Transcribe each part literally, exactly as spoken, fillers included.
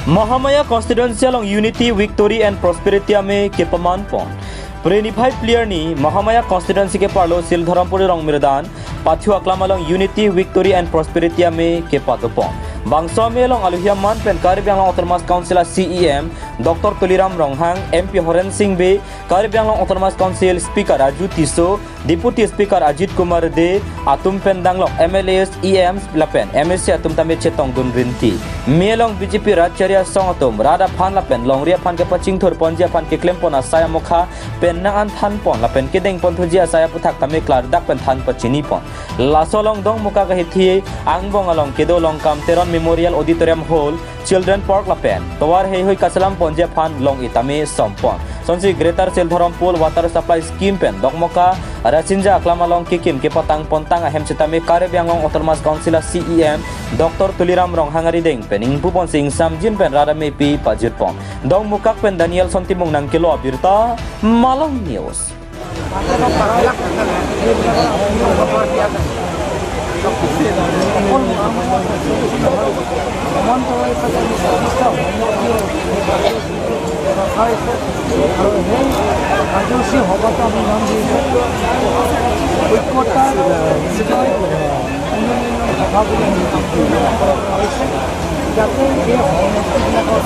Mahamaya constituency along Unity, Victory and Prosperity ame kepaman pon. Pre niphai phli arni Mahamaya constituency keparlo Sildharampur Rongmirdan pathu aklam along Unity, Victory and Prosperity ame kepado pon. Bangso ame along aluhi aman pen Karbi Anglong Autonomous Council a C E M Doctor Tuliram Ronghang, M P Horen Sing Bey, Karbi Anglong Autonomous Council Speaker Raju Tisso, Deputy Speaker Ajit Kumar Dey atum pen danglok M L As, E Ms lapen M A C atum tame chetongdun rinti. Ame along B J P Rajchari Asong atum rat aphan lapen longri aphan kepachingthur ponji aphan keklem pon asai amokha pen nang-an than pon lapen kedeng pon thuji asai aputhak tame klardak pen than pachini pon. Laso along Dongmukak ahithi angbong along kedo Longkam Teron Memorial Auditorium Hall, Children Park lapen tovar heihui kachelam ponji aphan long-e tame som pon. Sonsi Greater Sildharampur Water Supply Scheme pen Dongmukak Rasinja aklam along kekim kepatang pontang ahem sitame Karbi Anglong Autonomous Council a C E M Doctor Tuliram Ronghang arideng pen ingpu ponsi ingsamjin pen rat amepi pajut pon. Dongmukak pen Danielson Timung nangkelo abirta, Malong News. যাতে এই সমষ্টিবিলাকৰ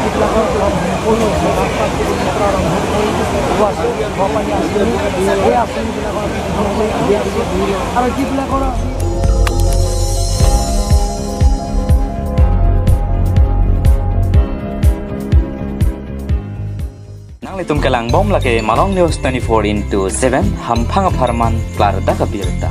যিবিলাকৰ পৰা সম্পূৰ্ণ হৈছে, ৰাস্তা পদূলিৰ পৰা আৰম্ভ কৰি ৱাশ্বিং, খোৱা পানী আঁচনি, এই আঁচনিবিলাকৰ বিষয়ে দিয়া হৈছে। আৰু যিবিলাকৰ Nanglitum kelang bom lake Malong News twenty-four into seven, hamphang apharman klardak abirta.